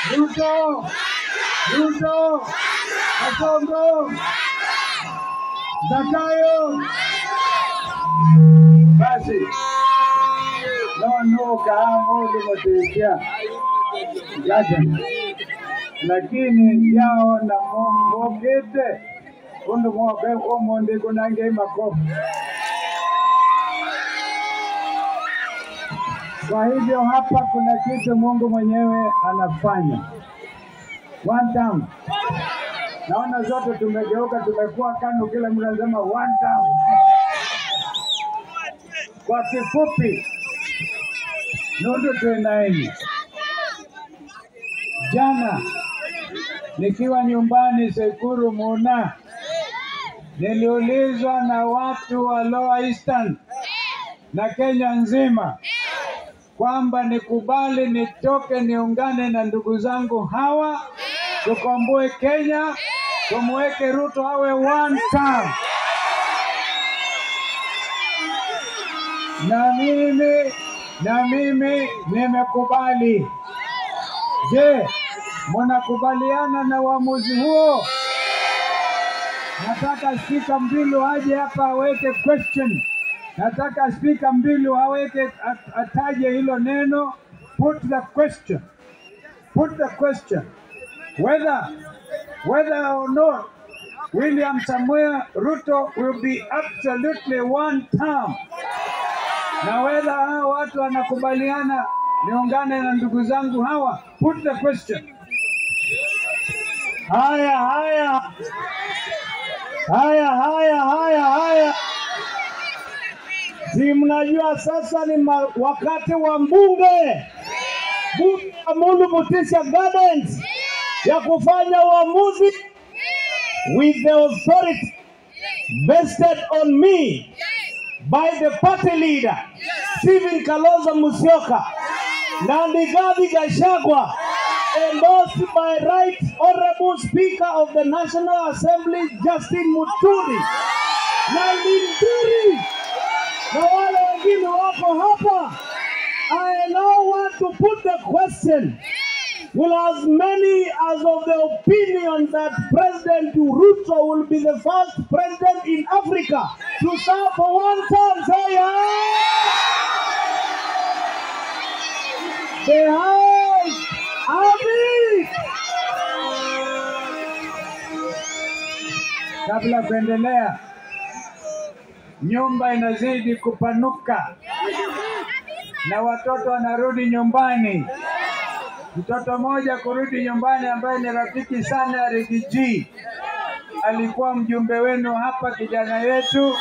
Ruto, Ruto, Kasongo, Zakayo. Basi no kaamu limotikia gaja, lakini yao na mokete undu mwoke omonde kunange makofi. Kwa hivyo hapa kuna kitu Mungu mwenyewe anafanya. One time. Naona zote tumegeuka, tumekuwa KANU, kila mtu anasema one time. Kwa kifupi, nundu tuendaeni. Jana nikiwa nyumbani Sekuru Muna, niliulizwa na watu wa Lower Eastern na Kenya nzima kwamba nikubali nitoke niungane na ndugu zangu hawa tukomboe Kenya, tumweke Ruto awe one term. Na mimi nimekubali. Je, mnakubaliana na uamuzi huo? Nataka Spika Mbilu aje hapa aweke question. Nataka Spika Mbilu aweke ataje hilo neno. Put the question. Put the question. Whether or not William Samoei Ruto will be absolutely one term. Na whether hao watu wanakubaliana niungane na ndugu zangu hawa. Put the question. Haya, haya. Haya, haya, haya, haya. Si mnajua sasa ni wakati wa mbunge. Bunge ya Mulu Mutisya Gardens ya kufanya uamuzi with the authority vested on me by the party leader Stephen Kalonzo Musyoka na Rigathi Gachagua, endorsed by Right Honorable Speaker of the National Assembly Justin Muturi na Linturi na wale wengine wako hapa. I now want to put the question: will as many as of the opinion that President Ruto will be the first president in Africa to serve for one term say aye? The ayes have it. Kabla kuendelea, nyumba inazidi kupanuka na watoto wanarudi nyumbani. Mtoto mmoja kurudi nyumbani ambaye ni rafiki sana ya Riggy alikuwa mjumbe wenu hapa, kijana yetu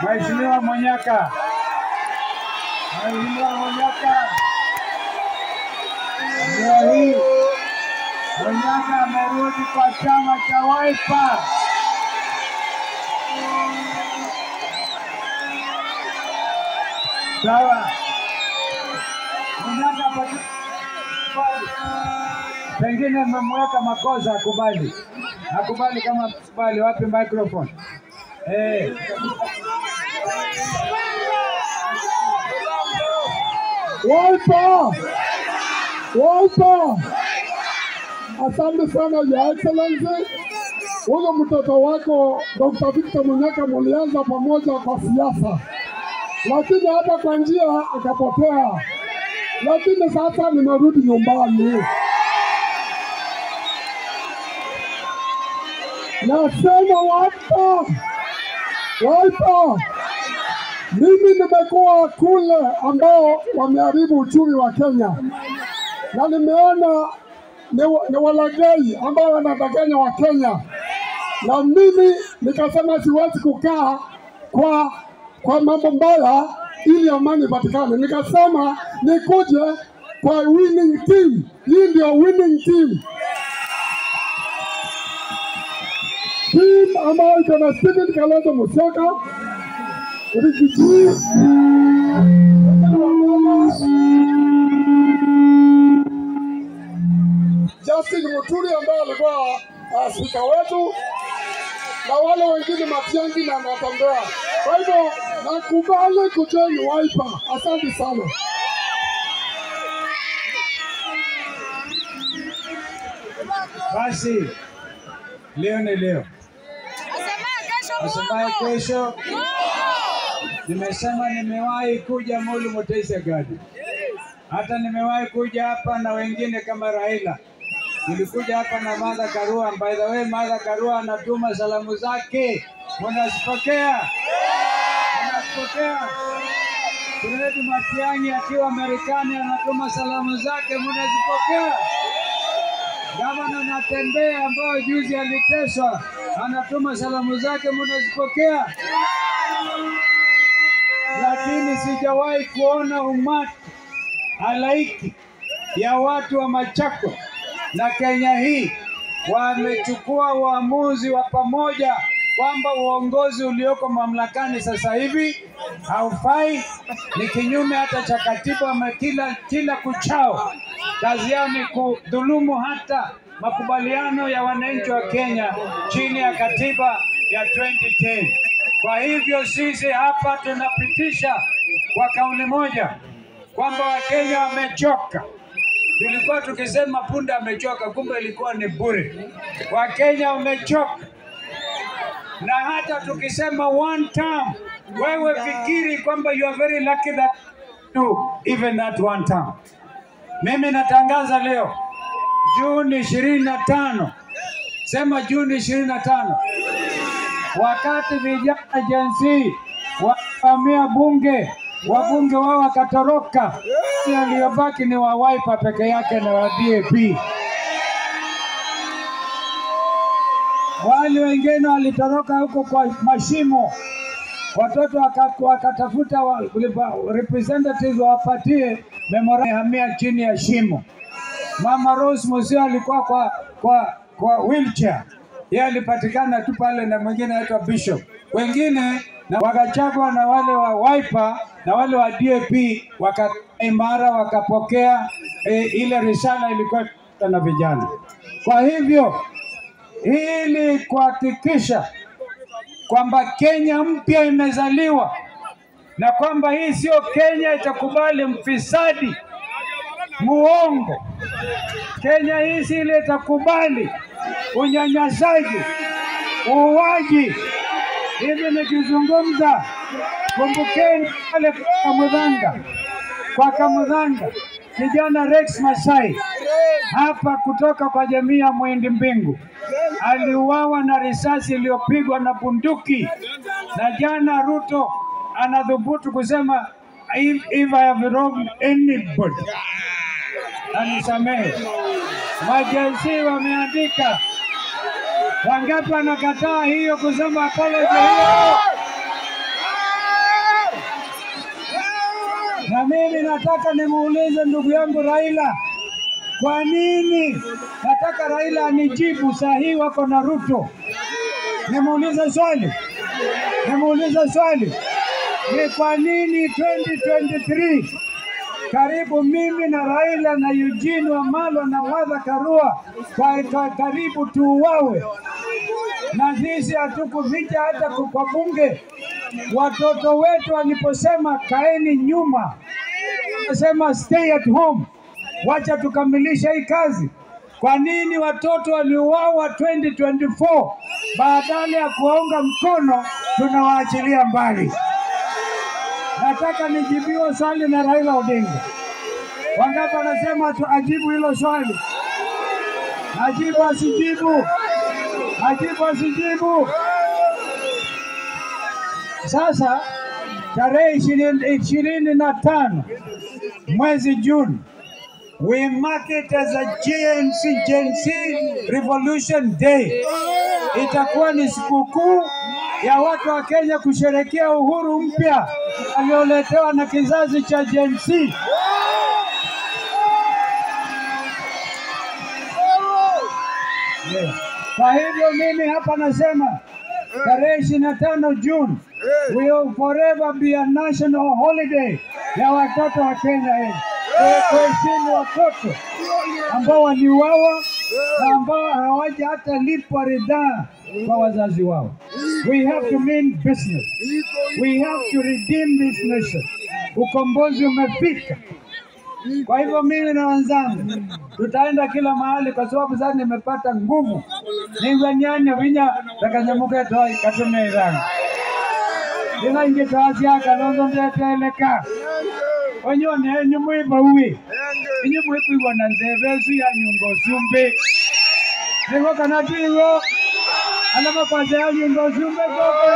Mheshimiwa Munyaka. Mheshimiwa Munyaka, leo hii Munyaka amerudi kwa chama cha Wiper. Sawa. Munyaka pengine mmemweka makosa, akubali. Akubali kama akubali. Wapi microphone? Wiper! Wiper! Asante sana Your Excellency. Huyo mtoto wako Dr. Victor Munyaka mulianza pamoja kwa siasa, lakini hapa kwa njia akapotea, lakini sasa nimerudi nyumbani. Nasema Wiper! Wiper! Mimi nimekuwa kule ambao wameharibu uchumi wa Kenya, na nimeona ni walaghai ambao wanadanganya wa Kenya, na mimi nikasema siwezi kukaa kwa mambo mbaya ili amani ipatikane. Nikasema nikuje kwa winning team. Hii ndio winning team, team ambayo iko na Stephen Kalonzo Musyoka, Riggy G, Justin Muturi ambaye alikuwa spika wetu, na wale wengine Matiang'i na Natembeya. Kwa hivyo nakubali kujoin Wiper. Asante sana. Basi leo ni leo, asemaye kesho. Nimesema nimewahi kuja Mulu Mutesia Garden, hata nimewahi kuja hapa na wengine kama Raila. Nilikuja hapa na Martha Karua. By the way, Martha Karua anatuma salamu zake, mnazipokea? Mnazipokea? Fred Matiang'i akiwa Marekani anatuma salamu zake, mnazipokea? Gavana Natembeya ambayo juzi aliteswa anatuma salamu zake, mnazipokea? Lakini sijawahi kuona umati halaiki ya watu wa Machakos na Kenya hii wamechukua uamuzi wa pamoja kwamba uongozi ulioko mamlakani sasa hivi haufai, ni kinyume hata cha katiba. Kila kuchao kazi yao ni kudhulumu hata makubaliano ya wananchi wa Kenya chini ya katiba ya 2010. Kwa hivyo sisi hapa tunapitisha kwa kauli moja kwamba Wakenya wamechoka. Tulikuwa tukisema punda amechoka, kumbe ilikuwa ni bure. Wakenya wamechoka, na hata tukisema one term, wewe fikiri kwamba you are very lucky that do even that one term. Mimi natangaza leo Juni 25, sema Juni 25, wakati vijana Gen Z wavamia bunge, wabunge wao wakatoroka, waliobaki ni wa Wiper peke yake na wa DAP. Wale wengine walitoroka huko kwa mashimo, watoto wakatafuta representatives wawapatie memorandum, hamia chini ya shimo. Mama Rose Museo alikuwa kwa wheelchair, yeye alipatikana tu pale na mwingine anaitwa Bishop. Wengine na wakachagwa na wale wa Wiper na wale wa DAP wakaimara, wakapokea ile risala ilikuwa na vijana. Kwa hivyo ili kuhakikisha kwamba Kenya mpya imezaliwa na kwamba hii sio Kenya itakubali mfisadi muongo. Kenya hii si ile itakubali unyanyasaji, uuaji. Hivi nikizungumza, kumbukeni pale kwa Kamudhanga, kijana Rex Masai hapa kutoka kwa jamii ya Mwindi Mbingu aliuawa na risasi iliyopigwa na bunduki, na jana Ruto anadhubutu kusema if I have wronged anybody anisamehe. Majensi wameandika, wangapi wanakataa hiyo kusema apology hiyo? Na mimi nataka nimuulize ndugu yangu Raila, kwa nini? Nataka Raila anijibu saa hii wako na Ruto. Nimuulize swali, ni kwa nini 2023 karibu mimi na Raila na Eugene Wamalwa na Martha Karua karibu tuuawe, na sisi hatukuficha hata kwa bunge. Watoto wetu waliposema kaeni nyuma, sema stay at home, wacha tukamilisha hii kazi. Kwa nini watoto waliuawa 2024 badala ya kuwaunga mkono tunawaachilia mbali? Nataka nijibiwe swali na Raila Odinga. Wangapi wanasema ajibu hilo swali? Ajibu asijibu? Ajibu asijibu? Sasa tarehe 25 mwezi Juni, we mark it as a Gen Z Revolution Day. Itakuwa ni sikukuu ya watu wa Kenya kusherehekea uhuru mpya alioletewa na kizazi cha Gen Z. Yeah. Kwa hivyo mimi hapa nasema tarehe 25 June will forever be a national holiday ya watoto wa Kenya hii. Kuheshimu watoto ambao waliuawa na ambao hawaja hata lipwa ridhaa kwa wazazi wao. We have to mean business. We have to redeem this nation. Ukombozi umefika. Kwa hivyo mimi na wenzangu tutaenda kila mahali, kwa sababu sasa nimepata nguvu ningwenyanya vinya takanyamuka toi katumeiranga ila ingetasia Kalonzo ndeteleka onyone enyu mwibauwi inyu mwikuiwa na nzeve esu ya nyungo sumbi niguo kana tigo ala makwase ya nyungo sumbi koko.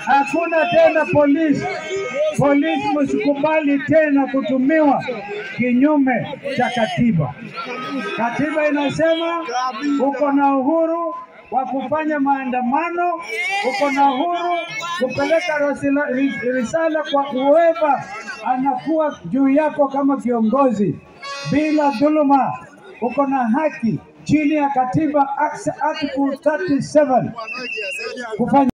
Hakuna tena polisi. Polisi msikubali tena kutumiwa kinyume cha katiba. Katiba inasema uko na uhuru wa kufanya maandamano, uko na uhuru kupeleka risala kwa whoever anakuwa juu yako kama kiongozi bila dhuluma. Uko na haki chini ya katiba Article 37 kufanya